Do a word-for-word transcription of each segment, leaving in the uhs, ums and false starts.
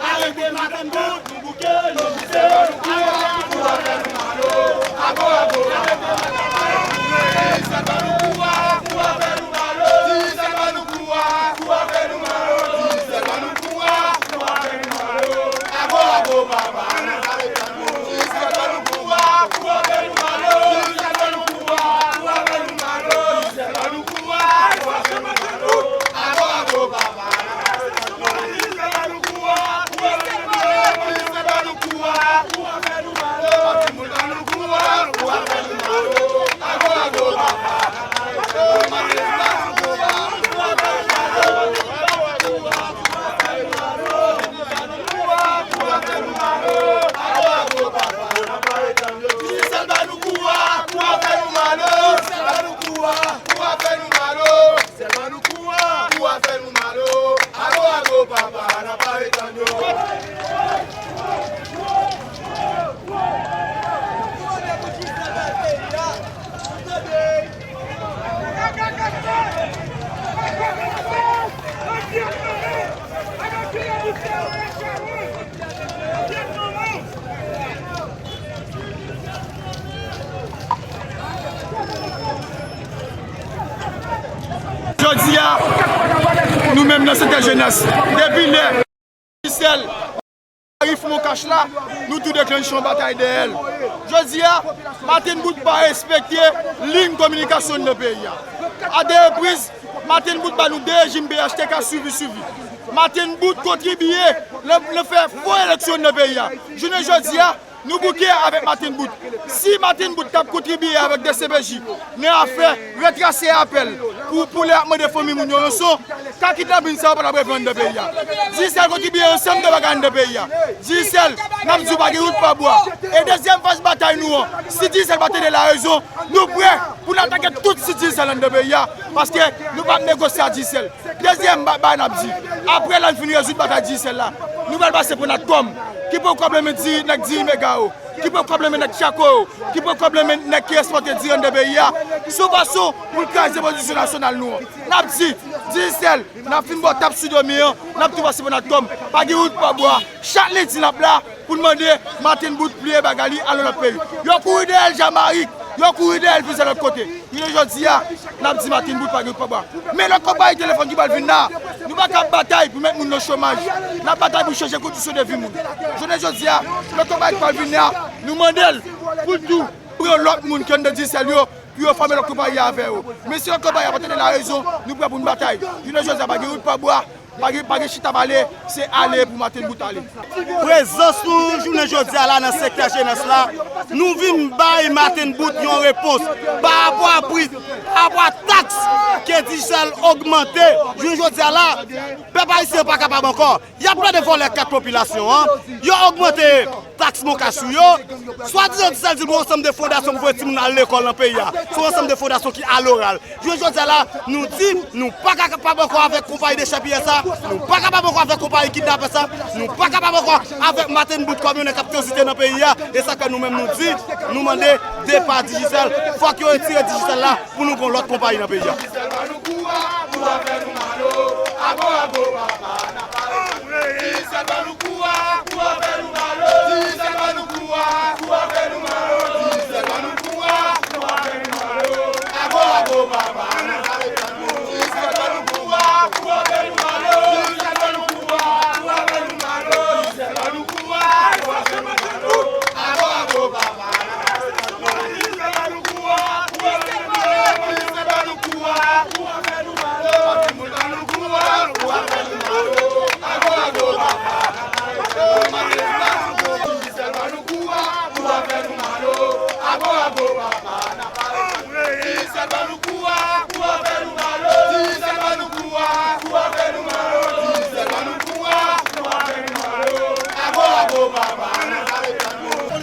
Arete Madan Bout, nou bouke, nou bouke, nou bouke. Sèl ba nou kou a, kou a fè nou mal o. Sèl ba nou kou a, kou a fè nou mal o. Sèl ba nou kou a, kou a fè nou mal o. Ago, ago, papa, n ap arete yo. Jodi a, nou menm nan sektè jenès, depi lè Digicel Arif Moncash la, nou tou deklanche yon batay dèyè l. Jodi a, Martin Boot pa respekte liy kominikasyon nan peyi a. A de repriz, Martin Boot ba nou de rejim P H T K swivi swivi. Martin Boot kontribye nan, nan fè fo eleksyon nan peyi a. Jounen jodi a, nou bouke avèk Martin Boot. Si Martin Boot t ap kontribye avèk D C P J nan afè retrase apèl pou, pou lè y ap mande fanmi moun yo ranson, ka kidnapin sa yo pa t ap rive anndan peyi a. Digicel kontribye ansanm de bagay anndan peyi a. Digicel, n ap di w pa gen wout pa bwa. E dezyèm faz batay nou an, si Digicel pa tande larezon, nou prè pou n atake tout sit Digicel anndan peyi a, paske nou p ap negosye ak Digicel. Dezyèm ba-, bagay n ap di, apre lè n fin rezoud batay Digicel la, nou pral pase pran Natcom, ki pran kòb nan men diri, nèg diri mega yo, ki pran kòb nan men nèg Chaco yo, ki pran kòb nan men nèg ki ekspòte diri anndan peyi a, sou fason pou l kraze pozisyon nasyonal nou an. N ap di, Digicel, n ap fin ba w tap sou do men an, n ap tou pase pran Natcom, pa gen wout pa bwa. Chak lendi n ap la pou n mande Martin Boot pliye bagay li, al nan lòt peyi. Yo kouri dèyè l Jamayik, yo kouri dèyè l plizyè lòt kote. Jounen jodi a, n ap di Martin Boot pa gen wout pa bwa. Men lòt konpayi telefòn ki pral vin la, nou pa ka ap batay pou met moun nan chomaj. N ap batay pou chanje kondisyon de vi moun. Jounen jodi a, lòt konpayi ki pral vin la, nou mande l pou l tou pran lòt moun ki anndan Digicel yo, pou yo fòme lòt konpayi avè yo. Men si lòt konpayi a pa tande larezon, nou prè pou n batay. Jounen jodi a, pa gen wout pa bwa, pa gen, pa gen chita pale, se ale pou Martin Boot ale. Prezans nou jounen jodi a la nan sektè jenès la, nou vin bay Martin Boot yon repons pa rapò a pri, pa rapò a taks ke Digicel ogmante. Jounen jodi a la, pèp ayisyen pa kapab ankò. Y ap plede vòlè kat popilasyon an. Yo ogmante taks Moncash sou yo. Swadizan Digicel di l gen yon ansanm de fondasyon pou voye timoun al lekòl nan peyi a. Se yon ansanm de fondasyon ki aloral. Jounen jodi a la, nou di, nou pa ka kapab ankò avèk konpayi dechèpiyè sa, nou pa kapab ankò avèk konpayi kidnapè sa, nou pa kapab ankò avèk Martin Boot kòm yon nèg k ap transite nan peyi a. E sa k fè nou menm nou di, nou mande depa Digicel. Fòk yo retire Digicel la pou nou gen yon lòt konpayi nan peyi a.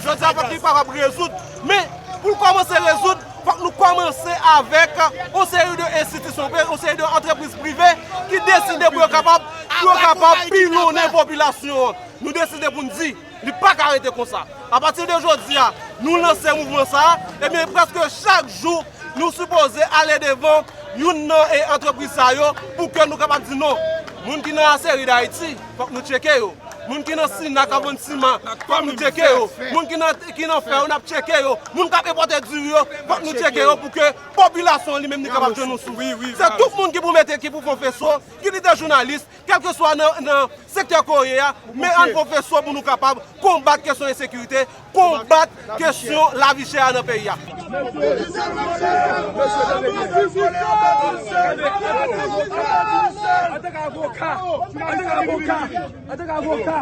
Jodi a fòk li kapab rezoud, men pou l kòmanse rezoud, fòk nou kòmanse avèk yon seri de enstitisyon, yon seri de antrepriz prive ki deside pou yo kapab, pou yo kapab pilonnen popilasyon an. Nou deside pou n di, li pa ka rete konsa. Apati de jodi a, nou lanse mouvman sa a, ebyen, prèske chak jou, nou sipoze ale devan youn nan, e, antrepriz sa yo pou ke nou kapab di non. Moun ki nan Aseri Dayiti, fòk nou tcheke yo. Moun ki nan Sina k ap vann siman, fòk nou tcheke yo. Moun ki nan, ki nan fè yo, n ap tcheke yo. Moun k ap enpòte diri yo, fòk nou tcheke yo pou ke popilasyon an li menm li kapab jwenn yon souf. Se tout moun ki pou mete, ki pou fè yon feso, ki li te jounalis, kèlkeswa nan, nan sektè kourye a, men ann fè yon feso pou nou kapab konbat kesyon ensekirite, konbat kesyon lavi chè a nan peyi a. Antanke avoka, antanke avoka, antanke avoka, antanke avoka,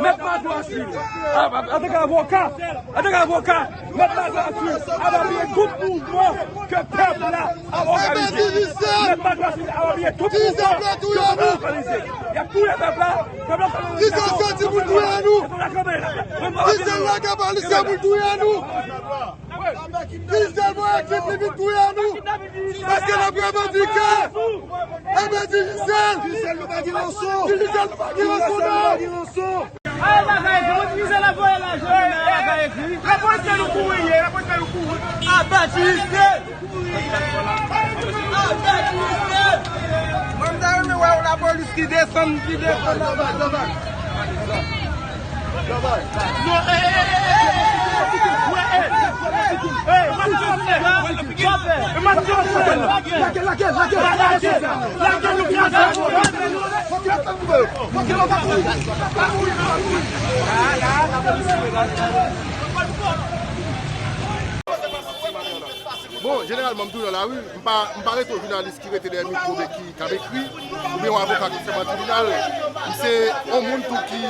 Mèt Marco Assis, antanke avoka, antanke avoka, Mèt Marco Assis ap apiye tout mouvman ke pèp la ap òganize. Mèt Marco Assis ap apiye tout mouvman ke pèp la ap òganize. Y ap touye pèp la, pèp la ap fè manifestasyon. Ki sa w santi pou l touye nou? Ki sa l la ka pale sa pou l touye nou? Ki sèl mwen ekip li vin touye nou? Paske n ap revandike. Enben Digicel. Digicel nou pa gen ranson. Digicel nou pa gen ranson non. Ay, bagay, bon, Digicel ap voye lajan, bagay ekri. Lapolis fè nou kouri, ye, lapolis fè nou kouri. Aba Digicel. Aba Digicel. Mwen, m ta renmen wè yon lapolis ki desann, ki desann anba. Bon, jeneralman, m toujou nan lari. M pa, m pa rete yon jounalis ki rete dèyè mikwo, men ki, k ap ekri, oubyen yon avoka ki sèvi nan tribinal. M se yon moun tou ki,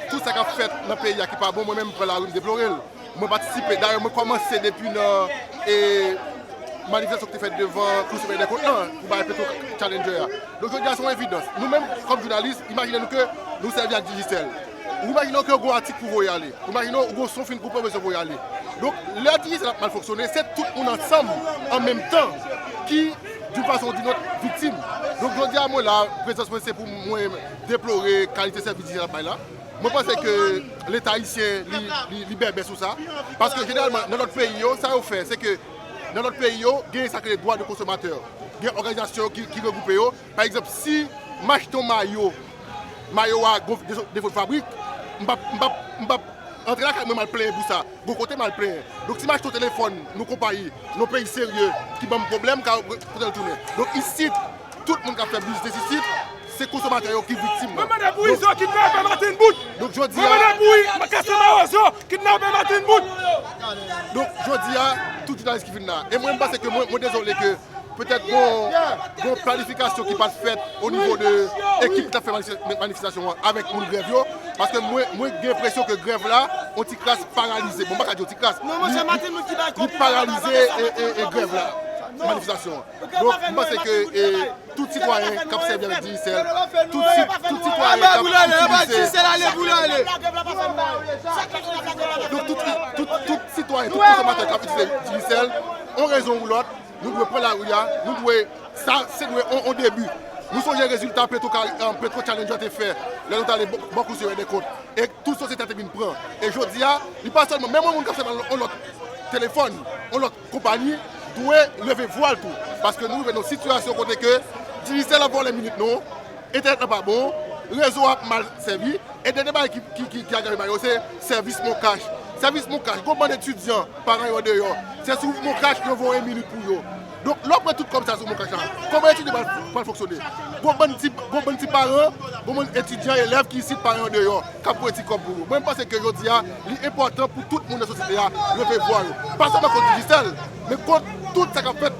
tout sa k ap fèt nan peyi a ki pa bon, mwen menm, m pran lari, m deplore l. Mwen patisipe. Dayè, mwen kòmanse depi nan, e, manifestasyon ki te fèt devan Kou Siprèm dè Kont lan, pou bay Petro Challenger a. Donk, jodi a, se yon evidans. Nou menm, kòm jounalis, imajine nou ke nou sèvi ak Digicel. Ou imajine w ke w gen yon atik pou voye ale. Ou imajine w gen yon son fim pou pwomosyon voye ale. Donk, lè Digicel ap mal fonksyone, se tout moun ansanm, an menm tan, ki, d'une façon ou d'une autre, viktim. Donk, jodi a, mwen la, prezans mwen, se pou mwen deplore kalite sèvis Digicel ap bay la. Mwen panse ke Leta ayisyen, li, li, li bèbè sou sa. Paske, jeneralman, nan lòt peyi yo, sa yo fè, se ke nan lòt peyi yo, gen sa k rele dwa de konsomatè. Gen òganizasyon ki, ki regwoupe yo. Pa egzanp, si m achte yon mayo, mayo a gon defo, defo de fabrik, m p ap, m p ap, m p ap antre lakay mwen m al plenyen pou sa. Gon kote m al plenyen. Donk, si m achte yon telefòn, yon konpayi, yon peyi serye, ki ban m pwoblèm, m ka pote l tounen. Donk, isit, tout moun k ap fè biznis isit, se konsomatè yo ki viktim nan. Mwen mande pou Izo kidnape Martine Boot. Donk, jodi a, mwen mande pou Cassandra Roseau kidnape Martine Boot. Donk, jodi a, tout jounalis ki vin la. E mwen, m panse ke mwen, mwen dezole ke petèt gon, gon planifikasyon ki pa t fèt o nivo de ekip ki t ap fè manifes-, manifestasyon an avèk moun grèv yo. Paske mwen, mwen gen enpresyon ke grèv la, yon ti kras paralize. Bon, m pa ka di yon ti kras. Non, monchè, Martine Boot ki bay kòb pou paralize e, e, e grèv la, manifestasyon an. Donk, m panse ke, e, tout sitwayen k ap sèvi avèk Digicel, tout si-, tout sitwayen k ap itilize, donk, tout, tout, tout sitwayen, tout konsomatè k ap itilize Digicel, yon rezon ou lòt, nou dwe pran lari a, nou dwe, sa, se dwe yon, yon debi. Nou sonje rezilta Petro, Petro Challenger te fè, lè nou t ale bò, bò Kou Siprèm dè Kont. E tout sosyete a te vin pran. E jodi a, li pa sèlman, menm yon moun k ap sèvi yon lòt telefòn, yon lòt konpayi, dwe leve vwa l tou. Paske nou rive nan yon sitiyasyon kote ke Digicel ap vòlè minit nou, entènèt lan pa bon, rezo a ap mal sèvi, e dènye bagay ki, ki, ki, ki agrave bagay yo, se sèvis Moncash. Sèvis Moncash, gon bann etidyan, paran yo andeyò, se sou Moncash yo voye minit pou yo. Donk, lè w pran tout kòb sa sou Moncash la, kòman etidyan pral, pral fonksyone? Gon bann ti, gon bann ti paran, gon bann etidyan, elèv ki isit, paran yo andeyò, k ap voye ti kòb pou yo. Mwen, m panse ke jodi a, li enpòtan pou tout moun nan sosyete a leve vwa yo. Pa sèlman kont Digicel, men kont tout sa k ap fèt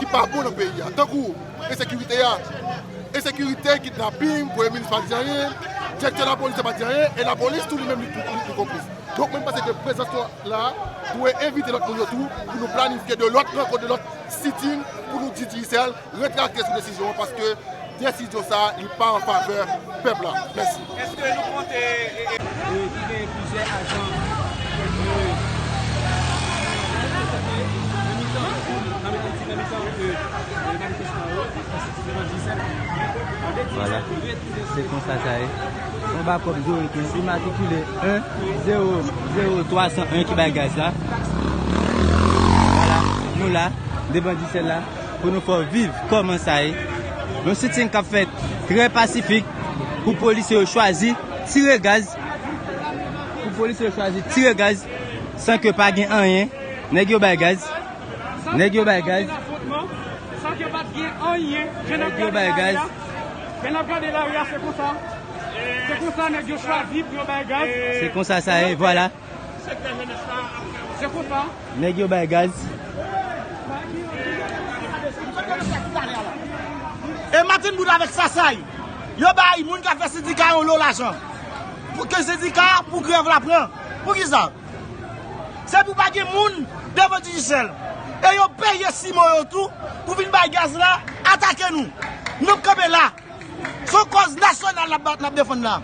ki pa bon nan peyi a. Tankou ensekirite a. Ensekirite, kidnaping, premye minis pa di anyen, direktè lapolis pa di anyen, e lapolis tou li menm li, li, li konplis. Donk, mwen, m panse ke prezans nou la dwe envite lòt moun yo tou pou nou planifye de lòt rankont, de lòt sitting pou nou di Digicel retrakte sou desizyon an, paske desizyon sa a, li pa an favè pèp la. Mèsi. Èske nou konte, e, e, e, ki gen plizyè ajan, e, nan mitan, nan mitan, nan mitan, e, e, manifestan yo, paske se devan Digicel. Vwala. Se konsa sa ye. Anba kòb zewo kenz, imatrikile en zewo zewo twa san en ki bay gaz la. Vwala, nou la, devan Digicel la, pou nou fè w viv kòman sa ye. Yon sit-in k ap fèt trè pasifik pou polisye yo chwazi tire gaz, pou polisye yo chwazi tire gaz san ke pa gen anyen. Nèg yo bay gaz. Nèg yo bay gaz. San ke pa t gen anyen. Nèg yo bay gaz. Jan n ap gade lari a, se konsa. Se konsa nèg yo chwazi pou yo bay gaz. Se konsa sa ye, vwala. Se konsa. Nèg yo bay gaz. E Martin Boud avèk Sasay, yo bay moun k ap fè sendika yo lo lajan. Pou ke sendika pou grèv la pran. Poukisa? Se pou pa gen moun devan Digicel. E yo peye Simo yo tou pou vin bay gaz la, atake nou. Nou kanpe la. Se yon kòz nasyonal n ap bat, n ap defann la.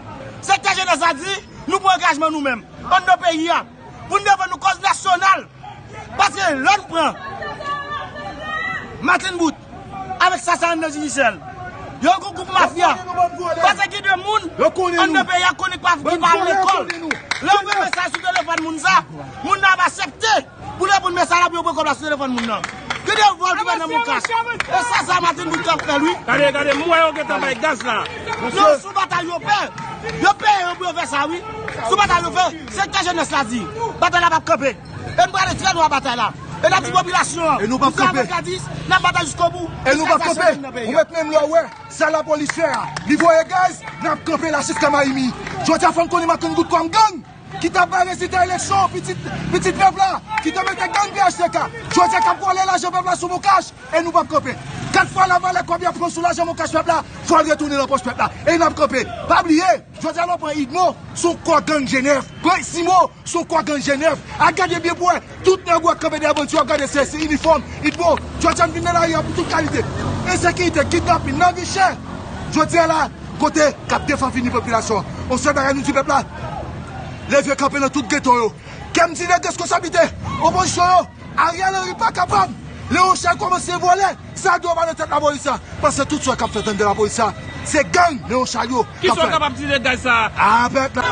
Sektè jenès la di, nou pran angajman nou menm, anndan peyi a, pou n defann yon kòz nasyonal. Paske lè n pran Martin Boud avèk Sasay anndan Digicel, yo yon gwoup mafya. Paske gen de moun anndan peyi a konnen pa, ki pa al lekòl. Lè w voye mesaj sou telefòn moun sa, moun nan ap aksepte pou reponn mesaj la, pou yo pran kòb la sou telefòn moun nan. Gen de vòl ki fèt nan Moncash. E sa, sa Martin Boud t ap fè l, wi. Gade, gade, m wè yo gentan bay gaz la. Non, se yon batay yo pè. Yo peye yo pou yo fè sa, wi. Se yon batay yo fè. Sektè jenès la di, batay la p ap kanpe. E n prale trè lwen a batay la. E n ap di popilasyon an, e nou p ap kanpe. N ap batay jiskobou. E nou p ap kanpe. Ou mèt menm lè w wè sa lapolis fè a. Li voye gaz, n ap kanpe la jiska Mayimi. Jodi a fò n konnen Martin Boud kòm gang ki t ap bay rezilta eleksyon, pitit, pitit pèp la, ki te mete gang P H T K. Jodi a k ap vòlè lajan pèp la sou Moncash, e nou p ap kanpe. Kat fwa lavalè kòb y ap pran sou lajan Moncash pèp la, fò l retounen nan pòch pèp la. E n ap kanpe. Pa bliye, jodi a lè w pran Idmo, se yon kò gang Jenèf. Pran Simo, se yon kò gang Jenèf. Al gade byen pou wè. Tout nèg ou wè k kanpe dèyè bandi yo, ap gade se, se inifòm Idmo. Jodi a n vin nan lari a pou tout kalite ensekirite, kidnapin, nan vi chè. Jodi a la, kote k ap defann vini popilasyon an. Yon sèl bagay nou di pèp la, leve kanpe nan tout geto yo. Kè m di de responsablite opozisyon yo, Ariel Henry pa kapab. Leon Charles kòmanse vòlè, sa dwe pa nan tèt lapolis la. Paske tout sa k ap fèt anndan lapolis la, se gang Leon Charles yo k ap fè. Kisa w kapab di de gaz sa a? A, pèp la.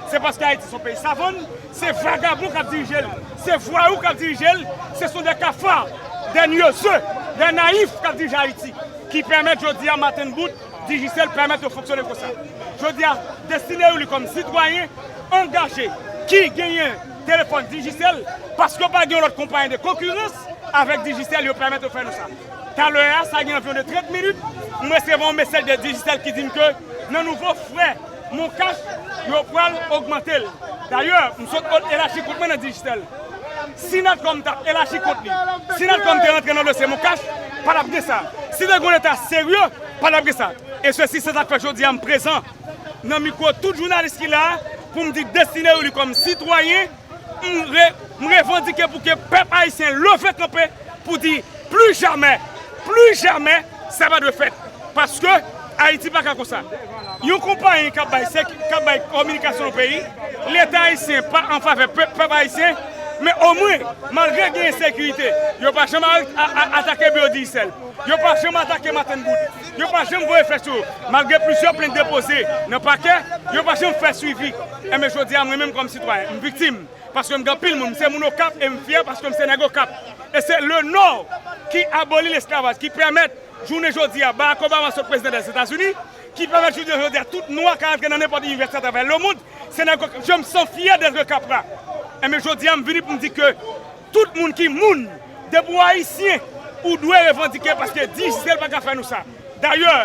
Se paske Ayiti se yon peyi savann, se vagabon k ap dirije l, se vwayou k ap dirije l, se sont des cafards, des niaiseux, des naïfs k ap dirije Ayiti, ki pèmèt jodi a Martin Boud, Digicel pèmèt yo fonksyone konsa. Jodi a, Destiné Willy kòm sitwayen angaje ki genyen telefòn Digicel, paske pa gen yon lòt konpayi de konkirans avèk Digicel, yo pèmèt yo fè nou sa. Talè a, sa gen anviwon de trant minit, m resevwa yon mesaj de Digicel ki di m ke nan nouvo frè Moncash, yo pral ogmante l. Dayè, m sot elaji kont mwen nan Digicel. Si Natcom t ap elaji kont li, si Natcom te rantre nan dosye Moncash, pa t ap gen sa. Si te gen yon leta serye, pa t ap gen sa. E sesi, se sa k fè jodi a m prezan nan mikwo tout jounalis ki la a pou m di Destiné Willy kòm sitwayen, m re-, m revandike pou ke pèp ayisyen leve kanpe pou di plus jamais, plus jamais, sa pa dwe fèt. Paske Ayiti pa ka konsa. Yon konpayi k ap bay sèk-, k ap bay kominikasyon nan peyi, Leta ayisyen pa an favè pèp, pèp ayisyen, men omwen, malgre gen ensekirite, yo pa janm a-, a-, a-, atake biwo Digicel. Yo pa janm atake Martin Boud. Yo pa janm voye flèch sou yo. Malgre plizyè plent depoze nan pakè, yo pa janm fè swivi. Enben, jodi a, mwen menm kòm sitwayen, m viktim. Paske m gen anpil moun, m se moun Okap e m fyè paske m se nèg Okap. E se le Nò ki aboli lesklavaj, ki pèmèt jounen jodi a Barack Obama sot prezidan Dèzetazini, ki pèmèt jounen jodi a tout nwa ka antre nan nenpòt inivèsite atravè lemonn, se nèg Okap. Je me sens fier d'être Kapra. Enben, jodi a, m vini pou m di ke tout moun ki moun, depi w ayisyen, ou dwe revandike paske Digicel pa ka fè nou sa. Dayè,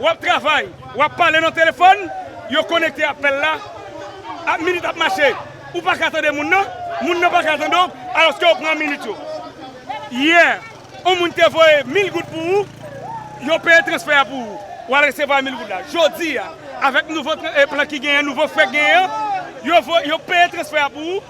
w ap travay, w ap pale nan telefòn, yo konekte apèl la, ap minit ap mache. Ou pa ka tande moun nan, moun nan pa ka tande w, alòske yo pran minit yo. Yè, yon moun te voye mil goud pou ou, yo peye transfè a pou ou. W al resevwa mil goud la. Jodi a, avèk nouvo tra-, e, plan ki genyen, nouvo frè k genyen an, yo vo-, yo peye transfè a pou ou,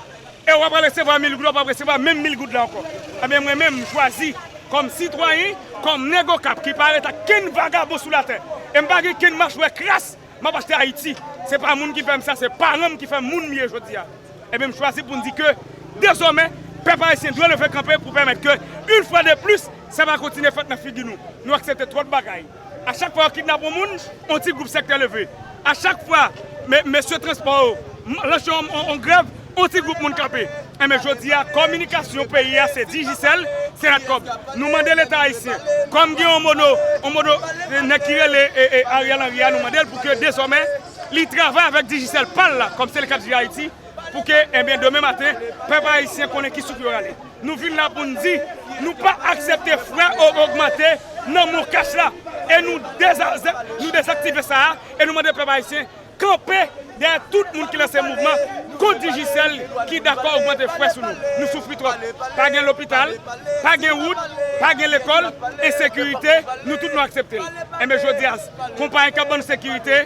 e w ap al resevwa mil goud, w ap resevwa menm mil goud la ankò. Ebyen, mwen menm, m chwazi kòm sitwayen, kòm nèg Okap ki pa ret ak kenn vagabon sou latè, e m pa gen kenn machwè kras, m ap achte Ayiti. Se pa moun ki fè m sa, se paran m ki fè m moun m ye jodi a. Ebyen, m chwazi pou n di ke, dezòmè, pèp ayisyen dwe leve kanpe pou pèmèt ke, yon fwa de plis, sa pa kontinye fèt nan figi nou. Nou aksepte twòp bagay. A chak fwa yo kidnape yon moun, yon ti gwoup sektè leve. A chak fwa, me-, mesye transpò yo, lanse yon, yon, yon grèv, yon ti gwoup moun kanpe. Enben, jodi a, kominikasyon peyi a, se Digicel, se Natcom. Nou mande Leta ayisyen, kòm gen yon mono, yon mono, nèg ki rele, e, e, Ariel Henry a, nou mande l pou ke dezòmè, li travay avèk Digicel pa l la, kòm se le ka di Ayiti, pou ke, enben, demen maten, pèp ayisyen konnen ki souf yo rale. Nou vin la pou n di, nou pa aksepte frè o-, ogmante nan MonCash la. E nou deza-, nou dezaktive sa a, e nou mande pèp ayisyen kanpe dèyè tout moun ki lanse mouvman kont Digicel ki dakò ogmante frè sou nou. Nou soufri twòp. Pa gen lopital, pa gen wout, pa gen lekòl, ensekirite, nou tout nou aksepte l. Enben, jodi a, konpayi k ap ban nou sekirite,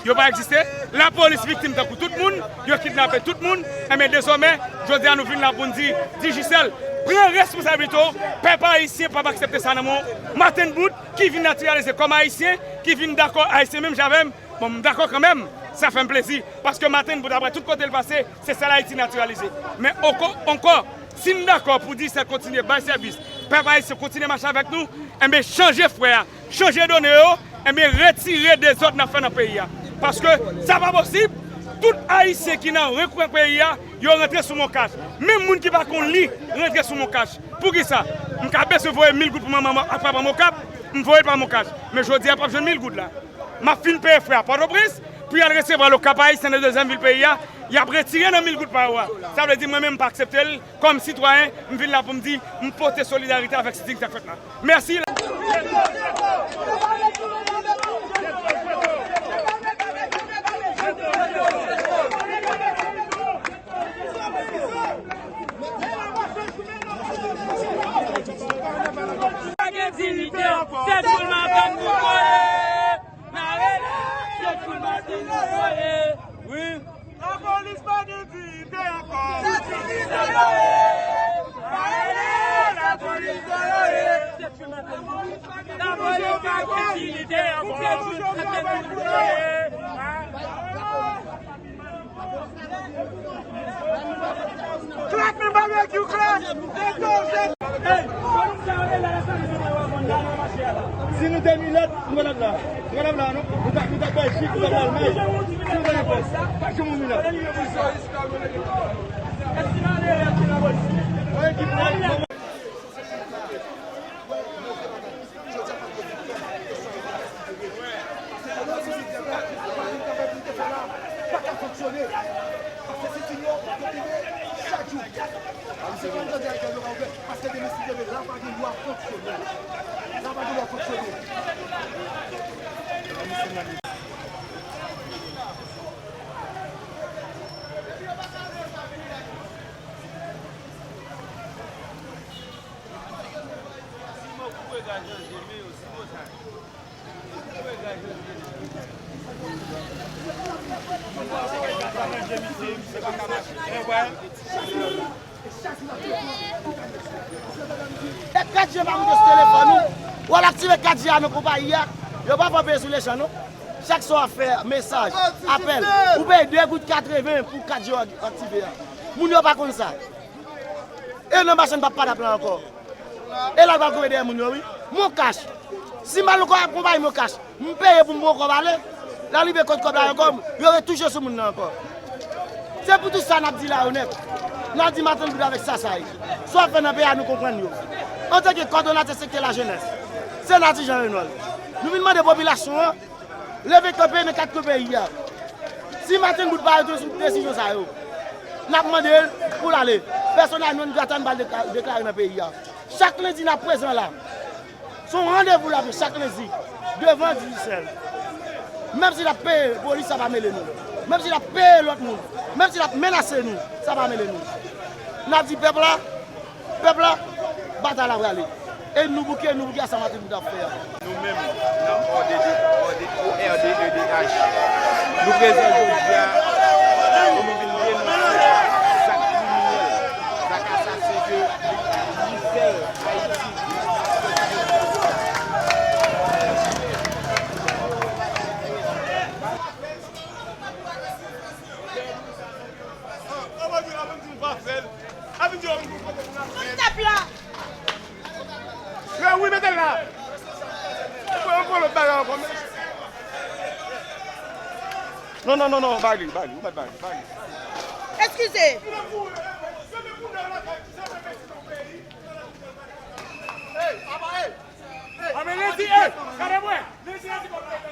yo pa egziste. Lapolis viktim tankou tout moun, yo kidnape tout moun. Enben, dezòmè, jodi a nou vin la pou n di, Digicel, pran responsablite w, pèp ayisyen p ap aksepte sa nan men w. Martin Boot, ki vin natiralize kòm ayisyen, ki vin dakò ayisyen menm jan avè m, bon, m dakò kanmenm, sa fè m plezi, paske Martin Boot, apre tout kote l pase, se sèl Ayiti natiralize. Men onkò, onkò, si n dakò pou Digicel kontinye bay sèvis, pèp ayisyen kontinye mache avèk nou, enben, chanje frè a, chanje done yo, enben, retire dezòd n ap fè nan peyi a. Paske sa pa posib, tout Ayisyen ki nan ren kwen peyi a, yo rantre sou MonCash. Menm moun ki pa konn li, rantre sou MonCash. Poukisa? M ka bezwen voye mil goud pou manman m ak papa m Okap, m voye l pa MonCash. Men jodi a, p ap jwenn mil goud la. M ap fin peye frè a Pòtoprens, pou y al resevwa l Okap Ayisyen nan dezyèm vil peyi a, y ap retire nan mil goud pa yo a. Sa vle di mwen menm m pa aksepte l, kòm sitwayen, m vin la pou m di, m pote solidarite avèk siting sa k fèt la. Mèsi. Pa gen diyite, se tou madanm nou voye. N a rele, se tou madanm nou voye. Wi. Lapolis pa gen diyite ankò. Se tou madanm nou voye. N a rele, lapolis voye. Lapolis pa gen diyite ankò. Se tou madanm nou voye. Klak men babekyou klak. Si nou te milèt, nou pa t ap la. Nou pa t ap la, non. Nou ta, nou ta bay jik, nou ta bay almay. Si nou te milèt, pa janm yon milèt. Jodi a pa t gen diyite la. Sa yo di se pa yon jodi a ke yo ka ouvè, paske demen si Dye vle, la pa gen dwa fonksyone. La pa gen dwa fonksyone. E kat G pa moute sou telefòn ou, w al aktive kat G a nan konpayi a, yo pa fè w peye sou lejan non. Chak swa w ap fè mesaj, apèl, ou peye de goud katreven pou kat G a aktive a. Moun yo pa konn sa. E nan machann p ap pa t ap la ankò. E la l pral kouri dèyè moun yo, wi. MonCash. Si m al nan konpayi MonCash, m peye pou m pran kòb ale, la rive kot kòb la ankò, yo retouche sou moun nan ankò. Se pou tout sa n ap di la yo nèt. N ap di Martin Boot avèk Sasaye. Sa w ap fè nan peyi a, nou konprann yo. Antanke kòdonatè sektè lajenès, Senatè Jean Renold, nou vin mande popilasyon an, leve kanpe nan kat kwen peyi a. Si Martin Boot pa retounen sou desizyon sa yo, n ap mande l pou l ale. Pèsonèl non grata n pral dekla-, deklare nan peyi a. Chak lendi n ap prezan la. Se yon randevou l ap ye chak lendi devan Digicel. Menm si l ap peye polis, sa pa mele nou. Menm si l ap peye lòt moun, menm si l ap menase nou, sa pa mele nou. N ap di pèp la, pèp la, batay la prale. E nou bouke, nou bouke a sa Martin Boot ap fè a. Nou menm, nan O D D, O D, O R D E D H, nou prezan jodi a pou nou vin denonse zak kriminèl, zak asasen ke Digicel Ayiti. Men wi, mete l la. Ou pran, ou pran lòt bagay ankò, men. Non, non, non, non, bay li, bay li, ou mèt bay li, bay li. Eskize. Anben, Lendi, ey, gade mwen. Lendi, Lendi, gade mwen.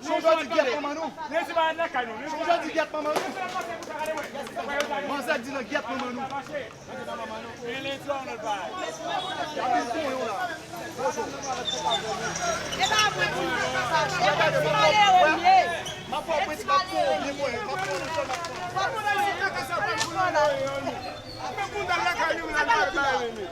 Sonje w di gyèt manman nou. Lendi, malad lakay nou. Lendi, Sonje w di gyèt manman nou. Manzè di nan gyèt manman nou. Men Lendi, an lòt bagay. E pa mwen pou nou sa. E pa mwen pou nou. M ap fè w prensip ap fè w byen mwen. M ap fè w nan sèl m ap fè w. Mwen kontan lakay nou, men al bay men.